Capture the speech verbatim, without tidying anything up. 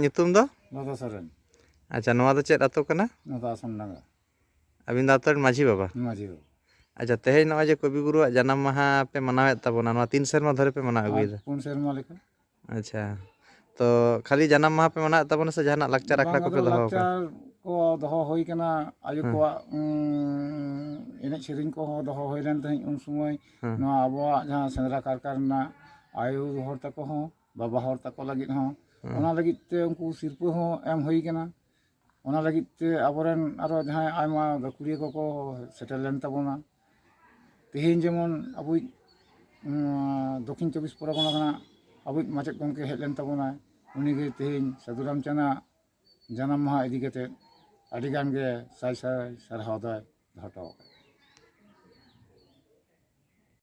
ᱧᱩᱛᱩᱢ ᱫᱚ? ᱞᱚᱫᱚ ᱥᱚᱨᱮᱱ᱾ ᱟᱪᱪᱷᱟ, ᱱᱚᱣᱟ ᱫᱚ ᱪᱮᱫ ᱟᱹᱛᱩ ᱠᱟᱱᱟ? ᱱᱚᱣᱟ ᱫᱚ ᱟᱥᱚᱱ ᱰᱟᱸᱜᱟ᱾ ᱟᱹᱵᱤᱱ ᱫᱚ ᱟᱹᱛᱩ ᱨᱮᱱ ᱢᱟᱹᱡᱷᱤ ᱵᱟᱵᱟ? ᱢᱟᱹᱡᱷᱤ ᱵᱟᱵᱟ᱾ ᱟᱪᱪᱷᱟ, ᱛᱮᱦᱮᱧ ᱱᱚᱜᱼᱚᱭ ᱡᱮ ᱠᱚᱵᱤ ᱜᱩᱨᱩᱣᱟᱜ ᱡᱟᱱᱟᱢ ᱢᱟᱦᱟ ᱯᱮ ᱢᱟᱱᱟᱣᱮᱫ ᱛᱟᱵᱚᱱᱟ, ᱱᱚᱣᱟ ᱛᱤᱱ ᱥᱮᱨᱢᱟ ᱫᱷᱚᱨᱮ ᱯᱮ ᱢᱟᱱᱟᱣ ᱟᱨ ᱟᱹᱜᱩᱭᱮᱫᱟ? ᱯᱩᱱ ᱥᱮᱨᱢᱟ ᱞᱮᱠᱟ᱾ ᱟᱪᱪᱷᱟ, ᱛᱚ ᱠᱷᱟᱹᱞᱤ ᱡᱟᱱᱟᱢ ᱢᱟᱦᱟ ᱯᱮ ᱢᱟᱱᱟᱣᱮᱫ ᱛᱟᱵᱚᱱᱟ ᱥᱮ ᱡᱟᱦᱟᱱᱟᱜ ᱞᱟᱠᱪᱟᱨ ᱟᱠᱷᱲᱟ ᱵᱟᱝ, ᱠᱚᱯᱮ ᱟᱫᱚ ᱫᱚᱦᱚ ᱟᱠᱟᱫᱟ? ᱞᱟᱠᱪᱟᱨ ᱠᱚ ᱫᱚᱦᱚ ᱦᱩᱭ ᱠᱟᱱᱟ᱾ ᱟᱭᱳ ᱦᱮᱸ᱾ ᱠᱚᱣᱟᱜ ᱩᱸ, ᱮᱱᱮᱡ ᱥᱮᱨᱮᱧ ᱠᱚᱦᱚᱸ ᱫᱚᱦᱚ ᱦᱩᱭ ᱞᱮᱱ ᱛᱟᱦᱮᱸᱫ ᱩᱱ ᱥᱚᱢᱚᱭ᱾ ᱦᱮᱸ᱾ ᱱᱚᱣᱟ ᱟᱵᱚᱣᱟᱜ ᱡᱟᱦᱟᱸ ᱥᱮᱸᱫᱽᱨᱟ ᱠᱟᱨᱠᱟ ᱨᱮᱱᱟᱜ ᱟᱭᱳ ᱦᱚᱲ ᱛᱟᱠᱚ ᱦᱚᱸ, ᱵᱟᱵᱟ ᱦᱚᱲ ᱛᱟᱠᱚ ᱞᱟᱹᱜᱤᱫ ᱦᱚᱸ, ᱦᱮᱸ᱾ ᱚᱱᱟ ᱞᱟᱹᱜᱤᱫ ᱛᱮ ᱩᱱᱠᱩ ᱥᱤᱨᱯᱟᱹ ᱦᱚᱸ ᱮᱢ ᱦᱩᱭ ᱠᱟᱱᱟ᱾ ᱚᱱᱟ ᱞᱟᱹᱜᱤᱫ ᱛᱮ ᱟᱵᱚᱨᱮᱱ ᱟᱨᱚ ᱡᱟᱦᱟᱸᱭ ᱟᱭᱢᱟ ᱜᱟᱹᱠᱷᱩᱲᱤᱭᱟᱹ ᱠᱚᱠᱚ ᱥᱮᱴᱮᱨ ᱞᱮᱱ ᱛᱟᱵᱚᱱᱟ᱾ ᱛᱮᱦᱮᱧ ᱡᱮᱢᱚᱱ ᱟᱵᱚᱭᱤᱡ, ᱩᱸ, ᱫᱚᱠᱠᱷᱤᱱ ᱪᱚᱵᱵᱤᱥ ᱯᱚᱨᱜᱚᱱᱟ ᱠᱷᱚᱱᱟᱜ ᱟᱵᱚᱭᱤᱡ ᱢᱟᱪᱮᱫ ᱜᱚᱢᱠᱮ ᱦᱮᱡ ᱞᱮᱱ ᱛᱟᱵᱚᱱᱟᱭ, ᱩᱱᱤᱜᱮ ᱛᱮᱦᱮᱧ ᱥᱟᱹᱫᱷᱩ ᱨᱟᱢᱪᱟᱸᱫᱽ ᱟᱜ ᱡᱟᱱᱟᱢ ᱢᱟᱦᱟ ᱤᱫᱤ ᱠᱟᱛᱮ ᱟᱹᱰᱤ ᱜᱟᱱ ᱜᱮ ᱥᱟᱭ ᱥᱟᱭ ᱥᱟᱨᱦᱟᱣ ᱫᱚᱭ ᱫᱚᱦᱚ ᱦᱚᱴᱚ ᱟᱠᱟᱫᱟ᱾